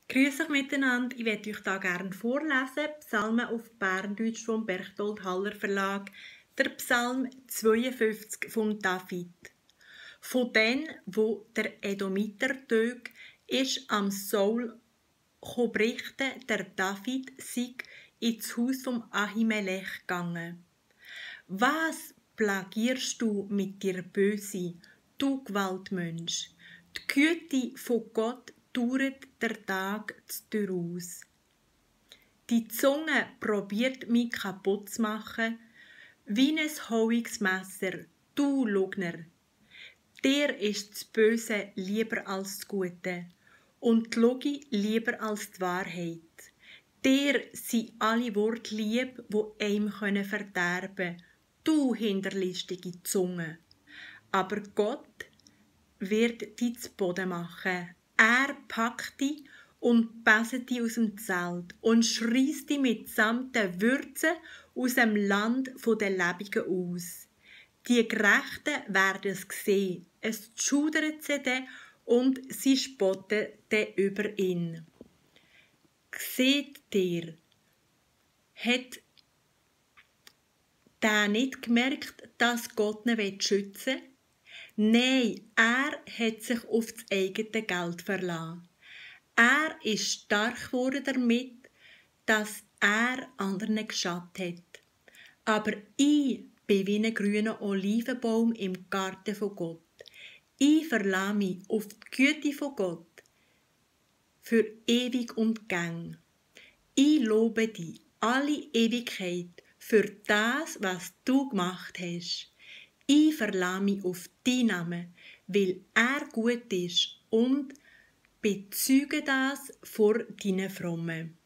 Grüß euch miteinander, ich werde euch da gerne vorlesen, Psalmen auf Berndeutsch vom Berchtold Haller Verlag, der Psalm 52 von David. Von denen, wo der Edomiter tög, ist am Saul berichten, der David sei ins Haus vom Ahimelech gegangen. Was plagierst du mit dir Böse, du Gewaltmensch? Die Güte von Gott dauert der Tag aus. Die Zunge probiert mich kaputt zu machen, wie ein hauiges Messer, du Lügner. Dir ist das Böse lieber als das Gute und die Lüge lieber als die Wahrheit. Dir sind alle Worte lieb, die einem verderben können, du hinterlistige Zunge. Aber Gott wird dich zu Boden machen. Er packt dich und beset dich aus dem Zelt und schreisst dich mitsamt den Würzen aus dem Land der Lebenden aus. Die Gerechten werden es sehen, es schudert sie dann und sie spotten dann über ihn. Seht ihr, hat der nicht gemerkt, dass Gott ihn schützen will? Nein, er hat sich auf das eigene Geld verlassen. Er ist stark geworden damit, dass er anderen geschadet hat. Aber ich bin wie ein grüner Olivenbaum im Garten von Gott. Ich verlasse mich auf die Güte von Gott für ewig und gäng. Ich lobe dich alle Ewigkeit für das, was du gemacht hast. Ich verlasse mich auf deinen Namen, weil er gut ist und bezeuge das vor deinen Frommen.